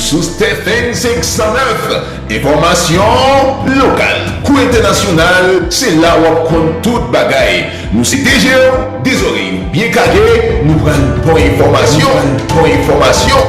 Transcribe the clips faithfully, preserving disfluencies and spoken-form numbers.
Sou Stephen senk san nèf, enfòmasyon lokal kou entènasyonal, se la w ap konn tout bagay. Nou se de je w, de zòrèy ou byen kage, nou pral ba w enfòmasyon, nou pral ba w enfòmasyon.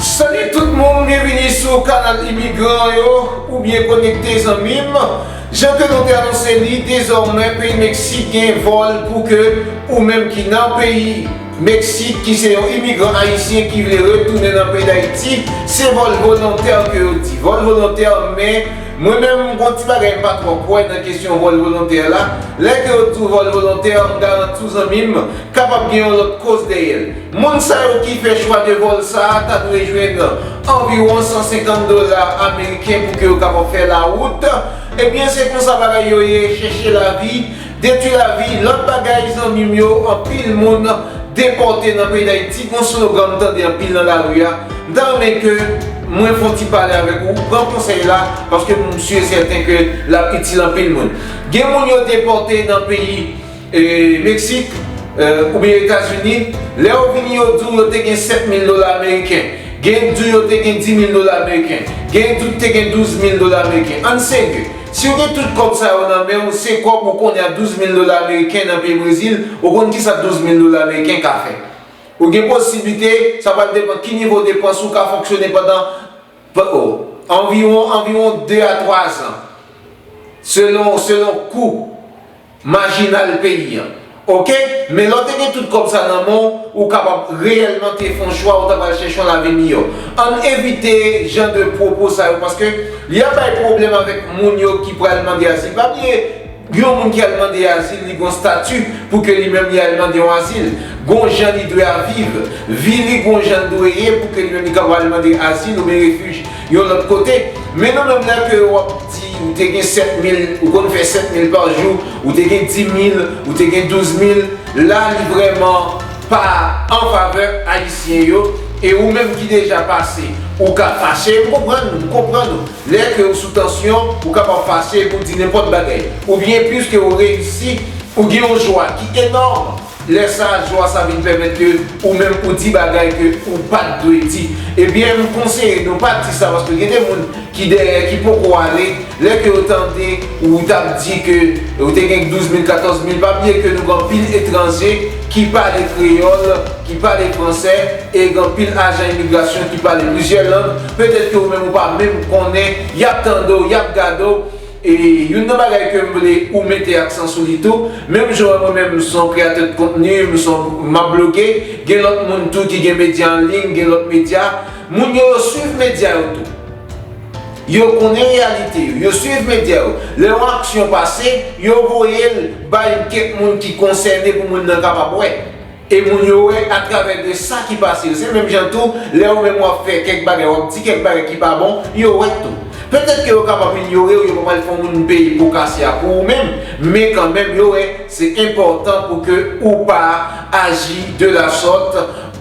Salut tout moun, byenvini sou kanal imigran yo, ou byen konekte zanmi m. Jan ke nou te anonse li, dezòmè peyi Meksik gen vòl pou ke ou menm ki nan peyi Meksik, ki se yon imigran ayisyen ki vle retounen nan peyi Dayiti, se vòl volontè ke yo di. Vòl volontè, men mwen menm, m gon ti bagay m pa twò kwè nan kesyon vòl volontè la. Lè ke yo di w vòl volontè, m garanti w zanmi m, kapab gen yon lòt koz dèyè l. Moun sa yo ki fè chwa de vòl sa a ta dwe jwenn anviwon san senkant dola ameriken pou ke yo kapab fè lawout. Ebyen, se konsa bagay yo ye, chèche lavi, detwi lavi, lòt bagay, zanmi m yo, anpil moun depòte nan peyi Dayiti. Gon slogan m tande anpil nan lari a, m ta renmen ke mwen fè yon ti pale avèk ou, pran konsèy la, paske m si e sèten ke l ap itil anpil moun. Gen moun yo depòte nan peyi e, Meksik, e, oubyen Etazini, lè yo vini, yo di w yo te gen sèt mil dola ameriken. Gen di w yo te gen dis mil dola ameriken. Gen di w te gen douz mil dola ameriken. Ann serye. Si w gen tout kòb sa yo nan men w, se kòb ou konnen a douz mil dola ameriken nan peyi Brezil, ou konn kisa douz mil dola ameriken ka fè. Ou gen posiblite, sa pral depann ki nivo depans ou ka fonksyone pandan, pa- o, anviwon, anviwon de a twa zan, selon, selon kou majinal peyi an. Oke? Men lè w te gen tout kòb sa nan men w, ou kapab reyèlman te fè yon chwa, ou ta pral chèche yon lavi miyò. Ann evite jan de pwopo sa yo, paske li ap bay pwoblèm avèk moun yo ki pral mande azil. Pa bliye, yon moun ki al mande azil, li gon stati pou ke li menm li al mande yon azil. Gon jan li dwe a viv. Vi li gon jan l dwe ye pou ke li menm li kapab al mande azil oubyen refij yon lòt kote. Men nou menm lè ke w ap di ou te gen sèt mil, ou konn fè sèt mil pa jou, ou te gen dis mil, ou te gen douz mil, la li vrèman pa an favè ayisyen yo, e ou menm ki deja pase, ou ka fache, m konprann ou, m konprann ou. Lè ke ou sou tansyon, ou kapab fache pou di nenpòt bagay. Oubyen, piske ou reyisi, ou gen yon jwa ki enòm. Lè sa, jwa sa vin pèmèt ke ou menm ou di bagay ke ou pa t dwe di. Ebyen, m konseye nou pa di sa, paske gen de moun ki dèyè, ki poko ale, lè ke yo tande ou t ap di ke ou te gen douz mil, katòz mil, pa bliye ke nou gen anpil etranje ki pale kreyòl, ki pale fransè, e gen anpil ajan imigrasyon ki pale plizyè lang. Petèt ke ou menm ou pa menm konnen, y ap tande w, y ap gade w. E youn nan bagay ke m vle ou mete aksan sou li tou, menm jan mwen menm m se yon kreyatè de kontni, m se yon, m ap bloge, gen lòt moun tou ki gen medya an liy, gen lòt medya. Moun yo, yo swiv medya yo tou. Yo konnen reyalite yo, yo swiv medya yo. Lè yon aksyon pase, yo voye l bay kèk moun ki konsène pou moun nan kapab wè. E moun yo wè atravè de sa ki pase yo. Se menm jan tou, lè ou menm w ap fè kèk bagay, w ap di kèk bagay ki pa bon, yo wè tou. Petèt ke yo kapab inyore w, yo pa pral fè yon moun peye po kase a pou ou menm, men kanmenm yo wè se enpòtan pou ke ou pa aji de la sòt,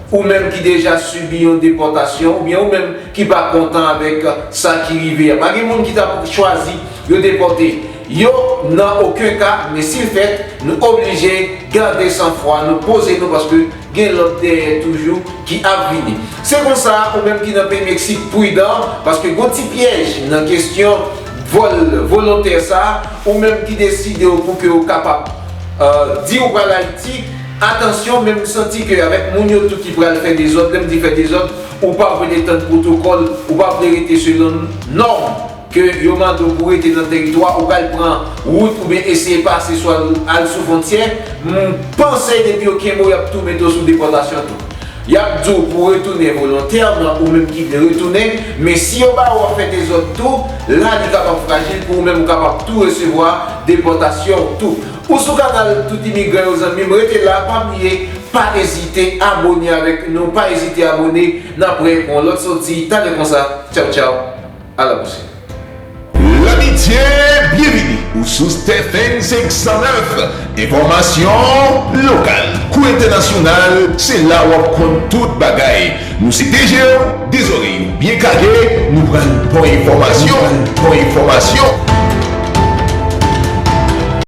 ou menm ki deja sibi yon depòtasyon, oubyen ou menm ki pa kontan avèk sa ki rive a. Pa gen moun ki t ap chwazi yo depòte yo nan okenn ka, men si l fèt, nou oblije gade sanfwa, nou poze nou, paske gen lòt dèyè toujou ki ap vini. Se konsa, ou menm ki nan peyi Meksik, pridan, paske gon ti pyèj nan kesyon vòl volontè sa, ou menm ki deside w pou ke w kapab, euh, di ou pral Ayiti, atansyon, men m santi ke avèk moun yo tou ki pral fè dezòd, lè m di fè dezòd, ou pa vle tann pwotokòl, ou pa vle rete selon nòm ke yo mande w pou rete nan teritwa, ou pral pran wout oubyen eseye pase swa al sou fwontyè, m panse depi yo kenbe w, y ap tou mete w sou depòtasyon tou. Y ap di w pou w retounen volontèman, ou menm ki vle retounen, men si yo ba w ap fè dezòd tou, la li kapab frajil pou ou menm, ou kapab tou resevwa depòtasyon w tou. Ou sou kanal Tout Imigran yo, zanmi m, rete la, pa bliye, pa ezite abone avèk nou, pa ezite abone, n ap wè pou yon lòt soti, talè konsa, tchaw tchaw. A la pwochèn. Lanmitye, byenvini ou sou Stephen senk san nèf, enfòmasyon lokal kou entènasyonal, se la w ap konn tout bagay. Nou se de je w, de zòrèy ou byen kage, nou pral ba w enfòmasyon, nou pral ba w enfòmasyon.